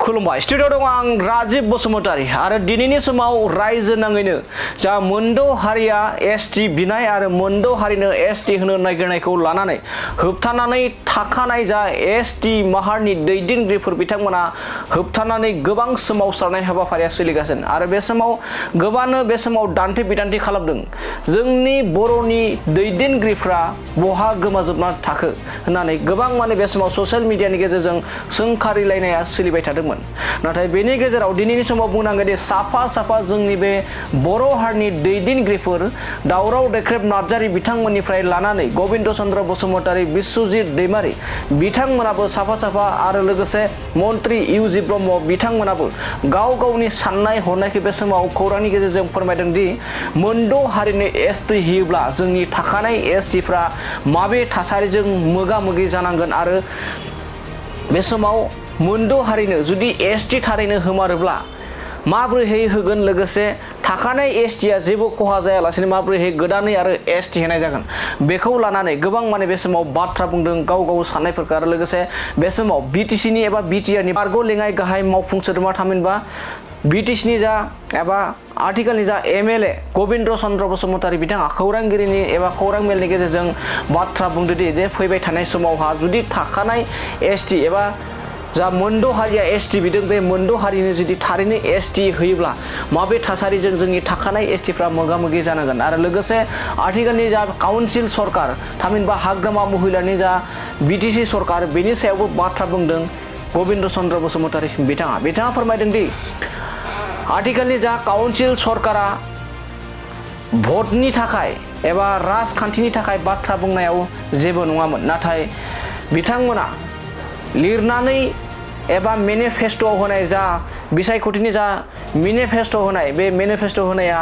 खुलुमबाय स्टुडिअ दं आं राजीव बसुमतारी आरो दिनैनि समाव रायजो नाङैनो जा मोनद' हारिया एसटि बिनाय आरो मोनद' हारिनो एसटि होनो नागिरनायखौ लानानै होबथानानै थाखानाय जा एसटि माहारनि दैदेनगिरिफोर बिथांमोना होबथानानै गोबां सोमावसारनाय हाबाफारिया सोलिगासिनो आरो बे समाव गोबांनो बे समाव दान्थे बिदान्थे खालामदों जोंनि बर'नि दैदेनगिरिफ्रा बहा गोमाजोबना थाखो होननानै गोबां माने बे समाव ससियेल मिडियानि गेजेरजों सोंखारिलायनाया सोलिबाय थादोंमोन नाथाय बेनि गेजेराव दिनैनि समाव बुंनांगोन दि साफा जोंनि बे बर' हारिनि दैदेनगिरिफोर दावराव देख्रेब नार्जारी बिथांमोननिफ्राय लानानै गबिन्द चन्द्र बसुमतारी बिश्वजित दैमारी बिथांमोनाबो साफा आरो लोगोसे मन्त्रि इउजि ब्रह्म बिथांमोनाबो गाव गावनि साननाय हनायखौ बे समाव खौरांनि गेजेरजों फोरमायदों दि मोनद' हारिनो एसटि होयोब्ला जोंनि थाखानाय एसटिफ्रा माबे थासारिजों मोगा मोगि जानांगोन आरो बे समाव मोनद' हारिनो जुदि एसटि थारैनो होमारोब्ला माब्रैहाय होगोन लोगोसे थाखानाय एसटिया जेबो खहा जायालासेनो माब्रैहाय गोदानै आरो एसटि होनाय जागोन बेखौ लानानै गोबां माने बे समाव बाथ्रा बुंदों गाव साननायफोरखौ आरो लोगोसे बे समाव बिटिसिनि एबा बिटिआरनि बारग' लेङाइ गाहाय मावफुं सोद्रोमा थामहिनबा बिटिसिनि जा एबा आथिखालनि जा एमएलए गबिन्द चन्द्र बसुमतारी बिथाङा खौरांगिरिनि एबा खौरां मेलनि गेजेरजों बाथ्रा बुंदोंदि जे फैबाय थानाय समावहा जुदि थाखानाय एसटि एबा जा मोनद' हारिया एसटि बिदों बे मोनद' हारिनो जुदि थारैनो एसटि होयोब्ला माबे थासारिजों जोंनि थाखानाय एसटिफ्रा मोगा मोगि जानांगोन आरो लोगोसे आथिखालनि जा काउन्सिल सरकार थामहिनबा हाग्रामा महिलानि जा बिटिसि सरकार बेनि सायावबो बाथ्रा बुंदों गबिन्द चन्द्र बसुमतारी बिथाङा फोरमायदों दि आथिखालनि जा काउन्सिल सरकारा भटनि थाखाय एबा राजखान्थिनि थाखाय बाथ्रा बुंनायाव जेबो नङामोन नाथाय बिथांमोना लिरनानै एबा मेनिफेस्ट'आव होनाय जा बिसायख'थिनि जा मेनिफेस्ट' होनाय बे मेनिफेस्ट' होनाया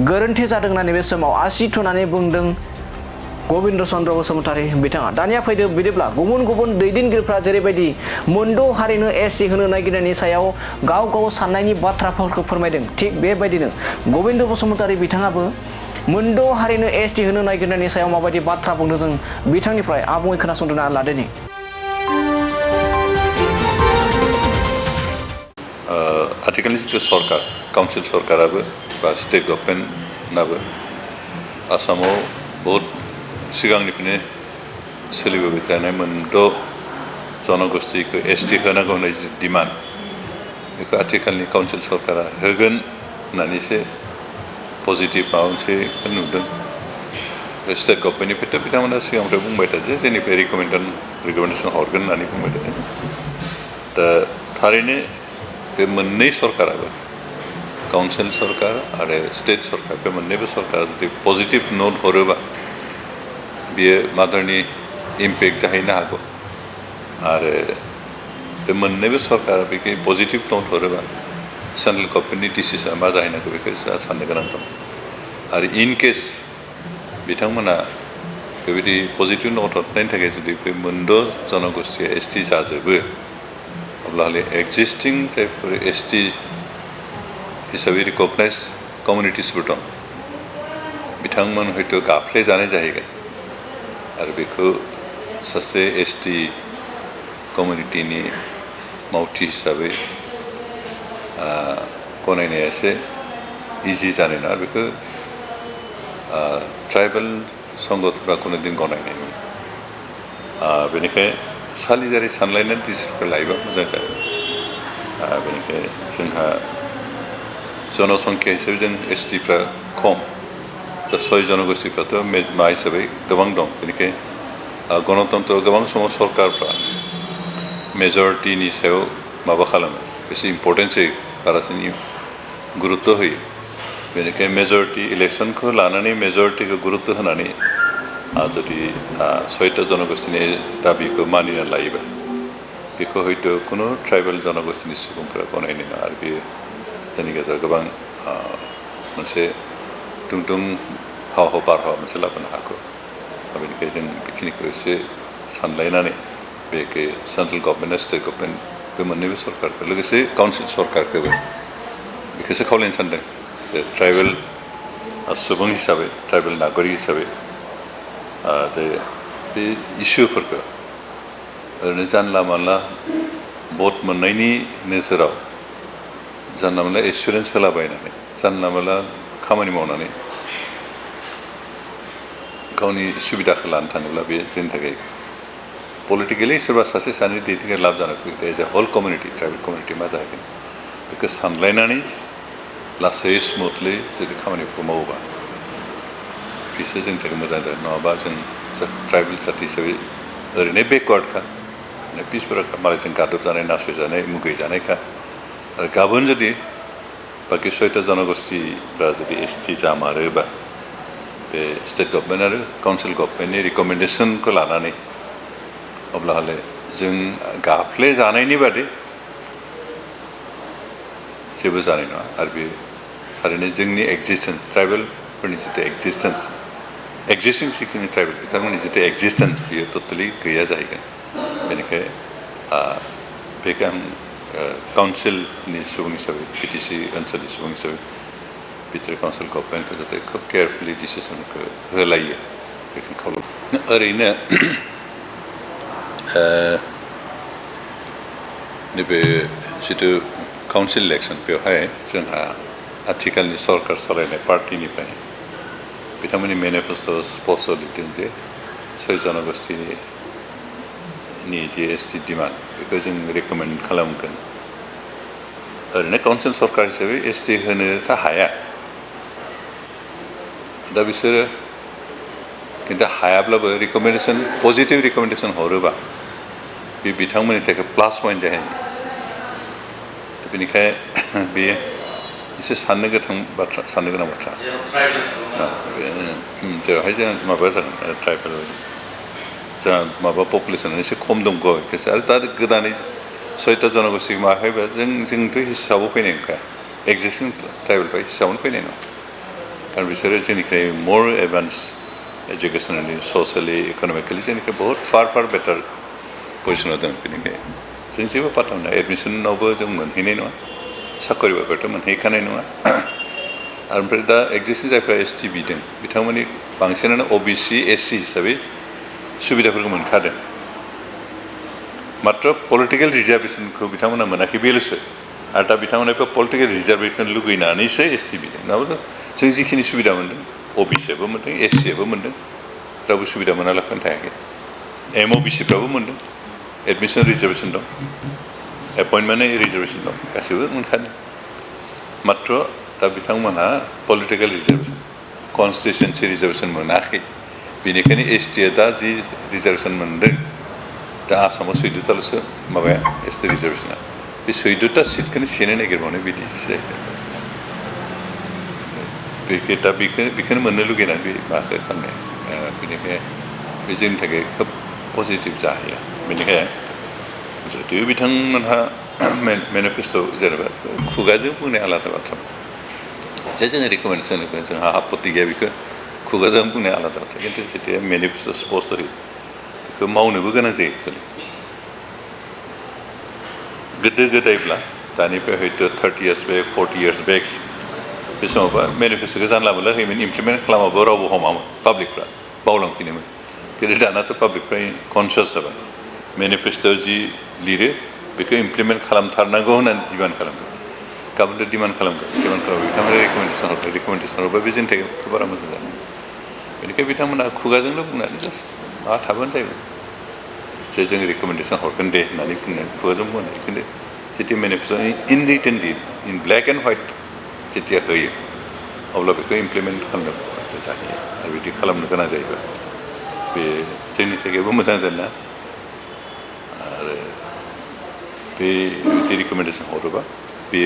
गोरोन्थि जादों होननानै बे समाव आसि थुनानै बुंदों गबिन्द चन्द्र बसुमतारी बिथाङा दानिया फैदो बिदिब्ला गुबुन दैदेनगिरिफ्रा जेरैबायदि मोनद' हारिनो एसटि होनो नागिरनायनि सायाव गाव साननायनि बाथ्राफोरखौ फोरमायदों थिग बेबायदिनो गबिन्द बसुमतारी बिथाङाबो मोनद' हारिनो एसटि होनो नागिरनायनि सायाव माबायदि बाथ्रा बुंदों जों बिथांनिफ्राय आबुङै खोनासंदोंना लादोनि आथिखालनि जिथु सरकार काउन्सिल सरकाराबो बा स्टेट गभर्नमेन्टआबो आसामाव बहुद सिगांनिफ्रायनो सोलिबोबाय थानाय मोनद' जनगोष्ठीखौ एसटि होनांगौ होननाय जि डिमान्ड बेखौ आथिखालनि काउन्सिल सरकारा होगोन होननानैसो पजिटिभ माबा मोनसेखौ नुदों स्टेट गभर्नमेन्टनिफ्रायथ' बिथांमोना सिगांनिफ्राय बुंबाय थायो जे जोंनिफ्राय रिकमेन्डेसन हरगोन होननानै बुंबाय थायो दा थारैनो बे मोननै सरकाराबो काउन्सिल सरकार आरो स्टेट सरकार बे मोननैबो सरकारा जुदि पजिटिभ नट हरोबा बियो मादारनि इम्पेक्ट जाहैनो हागौ आरो बे मोननैबो सरकारा बेखौ पजिटिभ नट हरोबा सेन्ट्रेल गभर्नमेन्टनि डिसिसना मा जाहैनांगौ बेखौ साननो गोनां दं आरो इन केस बिथांमोना बेबायदि पजिटिभ नट हरनायनि थाखाय जुदि बे मोनद' जनगोष्ठीया एसटि जाजोबो अब्ला एक्जिस्टिं जायफोर एसटि हिसाबै रिकगनाइज कमिउनिटिसफोर दं बिथांमोन हयथ' गाफ्लेजानाय जाहैगोन आरो बेखौ सासे एसटि कमिउनिटिनि मावथि हिसाबै गनायनाया एसे इजि जानाय नङा बेखौ ट्राइबेल संगठनफ्रा कुनु दिन गनायनाय नङा बेनिखायनो सालिजारि सानलायनानै डिसिसनखौ लायोबा मोजां जागोन बेनिखायनो जोंहा जनसंख्या हिसाबै जों एसटिफ्रा खम दा 6 जनगोष्ठीफ्राथ' मा हिसाबै गोबां दं बेनिखायनो गणतन्त्र गोबां समाव सरकारफ्रा मेजरिटिनि सायाव माबा खालामो एसे इम्पर्टेन्स होयो बारासिन गुरुत्व होयो बेनिखायनो मेजरिटि इलेक्सनखौ लानानै मेजरिटिखौ गुरुत्व होनानै जुदि 6टा जनगोष्ठीनि दाबिखौ मानिना लायोबा बेखौ हयथ' कुनु ट्राइबेल जनगोष्ठीनि सुबुंफोरा गनायनाय नङा आरो बेयो जोंनि गेजेराव गोबां मोनसे दुंदुं हाव बारहावा मोनसे लाबोनो हागौ बेनिखायनो जों बेखिनिखौ एसे सानलायनानै बेखौ सेन्ट्रेल गभर्नमेन्ट आरो स्टेट गभर्नमेन्ट बे मोननैबो सरकारखौ लोगोसे काउन्सिल सरकारखौबो बेखौसो खावलायनो सानदों जे ट्राइबेल सुबुं हिसाबै ट्राइबेल नागरिक हिसाबै जे बे इसुफोरखौ ओरैनो जानला मानला भट मोननायनि नोजोराव जानला मोनला एसुरेन्स होलाबायनानै जानला मोनला खामानि मावनानै गावनि सुबिदाखौ लानो थाङोब्ला बे जोंनि थाखाय पलिटिकेलि सोरबा सासे सानै दैदेनगिरि लाब जानो फैगोन as a whole community tribal community मा जाहैगोन बेखौ सानलायनानै लासै स्मुथलि जुदि खामानिखौ मावोबा बिसोर जोंनि थाखाय मोजां जागोन नङाबा जों ट्राइबेल जाति हिसाबै ओरैनो बेकवार्डखा पिसफोरखा मालायजों गादबजानाय नासयजानाय मुगैजानायखा आरो गाबोन जुदि बाखि 6टा जनगोष्ठीफ्रा जुदि एसटि जामारोबा बे स्टेट गभर्नमेन्ट आरो काउन्सिल गभर्नमेन्टनि रिकमेन्डेसनखौ लानानै अब्लाहले जों गाफ्ले जानायनि बादै जेबो जानाय नङा आरो बे थारैनो जोंनि एक्जिस्टेन्स ट्राइबेलफोरनि जितु एक्जिस्टिं जिखिनि ट्राइबेल बिथांमोननि जितु एक्जिस्टेन्स बियो टटेलि गैया जाहैगोन बेनिखाय बेखौ आं काउन्सिलनि सुबुं हिसाबै बिटिसि ओनसोलनि सुबुं हिसाबै बिटिआर काउन्सिल गभर्नमेन्टखौ जाहाथे खोब केयारफुलि डिसिसनखौ होलायो बेखौ खावलायो ओरैनो नैबे जितु काउन्सिल इलेक्सन बेवहाय जोंहा आथिखालनि सरकार सालायनाय पार्टिनिफ्राय बिथांमोननि मेनिफेस्ट'आव स्पष्ट लिरदों जे 6 जनगोष्ठीनि जि एसटि डिमान्ड बेखौ जों रेकमेन्ड खालामगोन ओरैनो काउन्सिल सरकार हिसाबै एसटि होनोथ' हाया दा बिसोरो खिन्थु हायाब्लाबो रिकमेन्डेसन पजिटिभ रिकमेन्डेसन हरोबा बे बिथांमोननि थाखाय प्लास पइन्ट जाहैयो बेनिखाय बे एसे साननो गोनां बाथ्रा जेरावहाय जों माबा जागोन ट्राइबेल जोंहा माबा पपुलेसना एसे खम दं गयखौसो आरो दा गोदानै 6टा जनगोष्ठी माहायबा जोंथ' हिसाबाव फैनाय नंखाया एक्जिस्टिं ट्राइबेलफ्रा हिसाबावनो फैनाय नङा कारण बिसोरो जोंनिफ्राय मर एडभान्स एजुकेसनेलि ससियेलि इकनमिकेलि जोंनिफ्राय बहुत फार बेटार पजिसनाव दं बेनिखाय जों जेबो पात्ता मोना एडमिसनावबो जों मोनहैनाय नङा साखरि बाख्रिथ' मोनहैखानाय नङा आरो ओमफ्राय दा एक्जिस्टिं जायफ्रा एसटि बिदों बिथांमोननि बांसिनानो अबिसि एससि हिसाबै सुबिदाफोरखौ मोनखादों मात्र पलिटिकेल रिजार्भेसनखौ बिथांमोना मोनाखै बेल'सो आरो दा बिथांमोना पलिटिकेल रिजार्भेसन लुगैनानैसो एसटि बिदों नङाबा जों जिखिनि सुबिदा मोन्दों अबिसिआबो मोन्दों एससिआबो मोन्दों रावबो सुबिदा मोनालाखौनो थायाखै एमअबिसिफ्राबो मोन्दों एडमिसन रिजार्भेसन दं एपइन्टमेन्ट रिजार्भेसन दं गासैबो मोनखादों मात्र दा बिथांमोनहा पलिटिकेल रिजार्भेसन कनस्टिटिउन्सि रिजार्भेसन मोनाखै बेनिखायनो एसटिआ दा जि रिजार्भेसन मोन्दों दा आसामाव 14टाल'सो माबाया एसटि रिजार्भेसना बे 14टा सिटखौनो सेनो नागिरबावनाय बिदिसो जाहैदों दा बेखौनो मोननो लुगैनानै बे माबाखौ खालामनाय बेनिखाय बे जोंनि थाखाय खोब पजिटिभ जाहैया बेनिखाय जुदि बिथांमोनहा मेनिफेस्ट' जेनेबा खुगाजों बुंनाय आलादा बाथ्रा जे जोङो रिकमेन्डेसन होगोन जोंहा आपत्ति गैया बेखौ खुगाजों बुंनाय आलादा बाथ्रा खिन्थु जेथिया मेनिफेस्ट' स्पष्ट होयो बेखौ मावनोबो गोनां जायो एक्सुवेलि गोदो गोदायब्ला दानिफ्राय हयथ' 30 years बेक 40 years बेक बे समावबा मेनिफेस्ट'खौ जानला मोनला होयोमोन इमप्लिमेन्ट खालामाबो रावबो हमामोन पाब्लिकफ्रा बावलांफिनोमोन खिन्थु दानाथ' पाब्लिकफ्रा कनसियास जाबाय मेनिफेस्ट'आव जि लिरो बेखौ इमप्लिमेन्ट खालामथारनांगौ होननानै डिमान्ड खालामगोन गाबोनथ' डिमान्ड खालामगोन बिथांमोना रिकमेन्डेसन हरबाय बे जोंनि थाखाय बारा मोजां जागोन बेनिखायनो बिथांमोना खुगाजोंल' बुंनानै जास्ट माबा थाबानो जाहैबाय जे जों रिकमेन्डेसन हरगोन दे होननानै बुंनानै खुगाजों बुंनाय खिन्थु जेथिया मेनिफेस्ट'आ इन रिटेनलि इन ब्लेक एन्ड हवाइट जेथिया होयो अब्ला बेखौ इमप्लिमेन्ट खालामनो जाहैयो आरो बिदि खालामनो गोनां जायोबा बे जोंनि थाखायबो मोजां जायोना आरो बे रिकमेन्डेसन हरोबा बे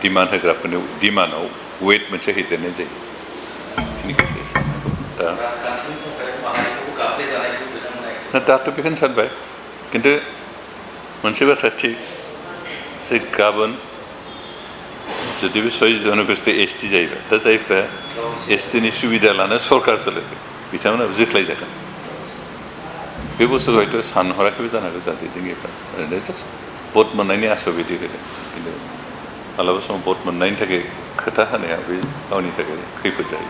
डिमान्ड होग्राफोरनि डिमान्डआव वेट मोनसे हैदेरनाय जायो बेखिनिखौसो साननांगौ दा दाथ' बेखौनो सानबाय खिन्थु मोनसे बाथ्रा थिग जे गाबोन जुदि बे 6 जनगोष्ठी एसटि जायोबा दा जायफ्रा एसटिनि सुबिदा लानो सरकार सोलिदों बिथांमोनाबो जोख्लाय जागोन बे बुस्थुखौ हयथ' सानहराखैबो जानो हागौ जाहाथे दैदेनगिरिफ्रा ओरैनो जास्ट भट मोननायनि आसायाव बिदि होदों खिन्थु मालाबा समाव भट मोननायनि थाखाय खोथा होनाया बे गावनि थाखाय खैफोद जायो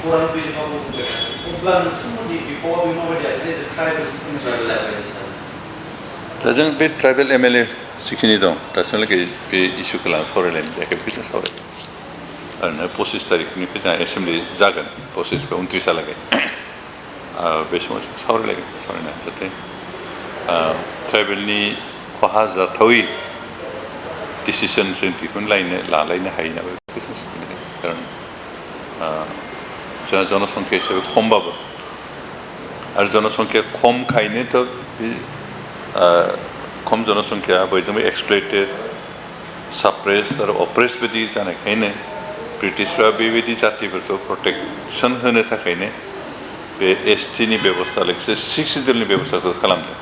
खौरां बिजोङाव बुंबाय अब्ला नोंथांमोननि बिफावा बे माबायदि आरो एज ए ट्राइबेल दा जों बे ट्राइबेल एमएलए जिखिनि दं दासिमहालागै बे इस्युखौ लानानै सावरायलायनाय जायाखै बेखौ जों सावराय ओरैनो 25 तारिखनिफ्राय जोंहा एसेमब्लि जागोन 25-29 बे समाव जों सावरायलायगोन सावरायनानै जाहाथे ट्राइबेलनि खहा जाथावै डिसिसन जों लालायनो हायो ना बेखौ जों सावरायगोन खारन जोंहा जनसंख्या हिसाबै खमबाबो आरो जनसंख्या खमखायनोथ' बे खम जनसंख्या बयजोंबो एक्सप्लइटेड साप्रेस्ड आरो अप्रेस्ड बायदि जानायखायनो ब्रिटिशफ्रा बेबायदि जातिफोरखौ प्रटेक्सन होनो थाखायनो बे एसटिनि बेबस्था लोगोसे 6 सिडिउलनि बेबस्थाखौ खालामदों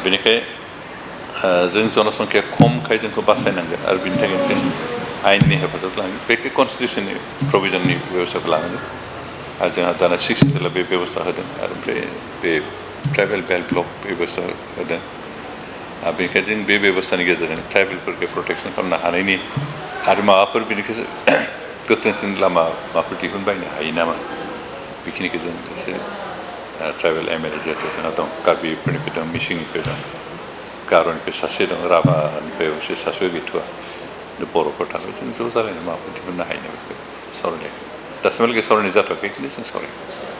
बेनिखायनो जों जनसंख्या खमखाय जोंखौ बासायनांगोन आरो बिनि थाखायनो जों आयेननि हेफाजाब लानांगोन बेखौ कनस्टिटिउसननि प्रभिजननि बेबस्थाखौ लानांगोन आरो जोंहा दाना 6 सिडिउला बे बेबस्था होदों आरो ओमफ्राय बे ट्राइबेल बेल्ट ब्लक बेबस्था होदों बेनिखायनो जों बे बेबस्थानि गेजेरजों ट्राइबेलफोरखौ प्रटेक्सन खालामनो हानायनि आरो माबाफोर बेनिखायनो गोख्रोंसिन माबाफोर दिहुनबायनो हायो नामा बेखिनिखौ जों एसे ट्राइबेल एमएलए जिहेतु जोंहा दं कार्बिफोरनिफ्राय दं मिसिंनिफ्राय दं गार'निफ्राय सासे दं राभानिफ्राय एसे सासे गैथ'वा बर'फोर थाबाय जों ज' जालायनो माबाफोर दिहुननो हायो ना बेखौ सावरायनाय दासिमहालागै सावरायनाय जाथ'वाखै खिन्थु जों सावरायगोन